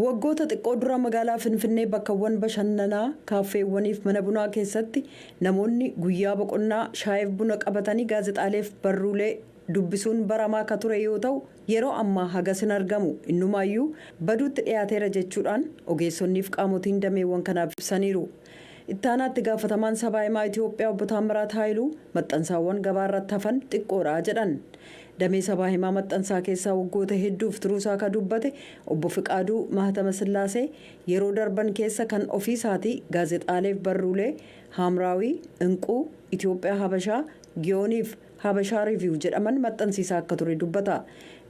Waggoota xiqqoo dura magaalaa Finfinnee bakkawwan bashannanaa, kaaffeewwaniif mana bunaa keessatti namoonni guyyaa boqonnaa shaayiif buna qabatanii gaazexaaleef barruulee dubbisuun baramaa ka ture yoo ta'u, yeroo ammaa hagas hin argamu, innumaayyuu baduutti dhiyaateera jechuudhaan ogeessonniif qaamotiin dameewwan kanaaf ibsaniiru. Ittaanaatti gaafatamaan sabaa himaa Itoophiyaa Obbo Taammiraat Haayiluu maxxansaawwan gabaarratti hafan xiqqoodha jedhan. Damee sabaa himaa maxxansaa keessaa waggoota hedduuf turuusaa ka dubbate Obbo Fiqaaduu Mahatama Sillaasee yeroo darban keessa kan ofii isaatii gaazexaaleef barruulee Haamraawii, Inquu, Itoophiyaa Habashaa, Giyooniif Habashaa Riiviiw jedhaman maxxansiisaa akka ture dubbata.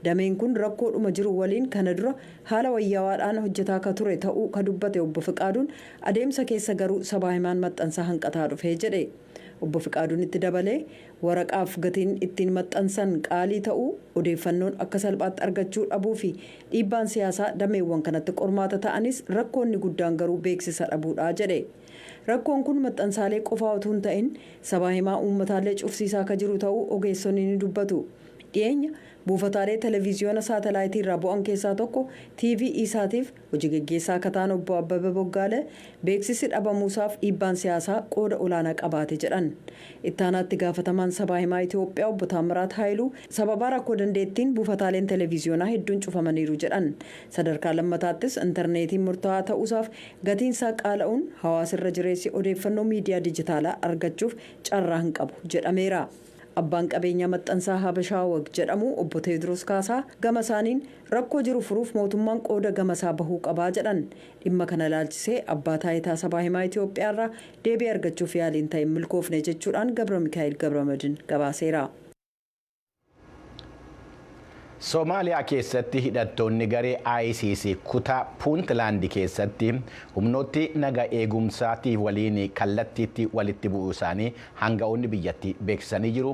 Dameen kun rakkoodhuma jiru waliin kana dura haala wayyaawaadhaan hojjetaa akka ture ta'uu ka dubbate Obbo Fiqaaduun, adeemsa keessa garuu sabaa himaan maxxansaa hanqataa dhufee jedhe. Obbo Fiqaaduun itti dabalee, waraqaaf gatiin ittiin maxxansan qaalii ta'uu, odeeffannoon akka salphaatti argachuu dhabuu fi dhiibbaan siyaasaa dameewwan kanatti qormaata ta'anis, rakkoonni guddaan garuu beeksisa dhabuudha jedhe. Rakkoon kun maxxansaalee qofaa utuu hin ta'in sabaa himaa uummataallee cufsiisaa akka jiru ta'uu ogeessonni ni dubbatu. Dhiyeenya buufataalee televiziyoona saatalaayitii irraa bu'an keessaa tokko TV isaatiif hojii geggeessaa akka ta'an Obbo Abbabee Boggaale, beeksisi dhabamuusaaf dhiibbaan siyaasaa qooda olaanaa qabaate jedhan. Ittaanaatti gaafatamaan sabaa himaa Itoophiyaa Obbo Taammiraat Haayiluu sababaa rakkoo dandeettiin buufataaleen televiziyoonaa hedduun cufamaniiru jedhan. Sadarkaa lammataattis intarneetiin murtaa'aa ta'uusaaf gatiinsaa qaala'uun hawaasirra jireessi odeeffannoo miidiyaa dijitaalaa argachuuf carraa hin qabu jedhameera. Abbaan qabeenyaa maxxansaa Habashaa Wag jedhamu Obbo Teediroos Kaasaa gama isaaniin rakkoo jiru furuuf mootummaan qooda gamasaa bahuu qabaa jedhan. Dhimma kana ilaalchisee abbaa taayitaa sabaa himaa Itoophiyaa irraa deebii argachuuf yaaliin ta'e milkoofne jechuudhaan Gabra Mikaa'el Gabramadin gabaaseera. Soomaaliyaa keessatti hidhattoonni garee ISIS kutaa Puuntlaand keessatti humnooti naga eegumsaatii waliin kallattiitti walitti bu'uu isaanii hanga'oonni biyyattii beeksisanii jiru.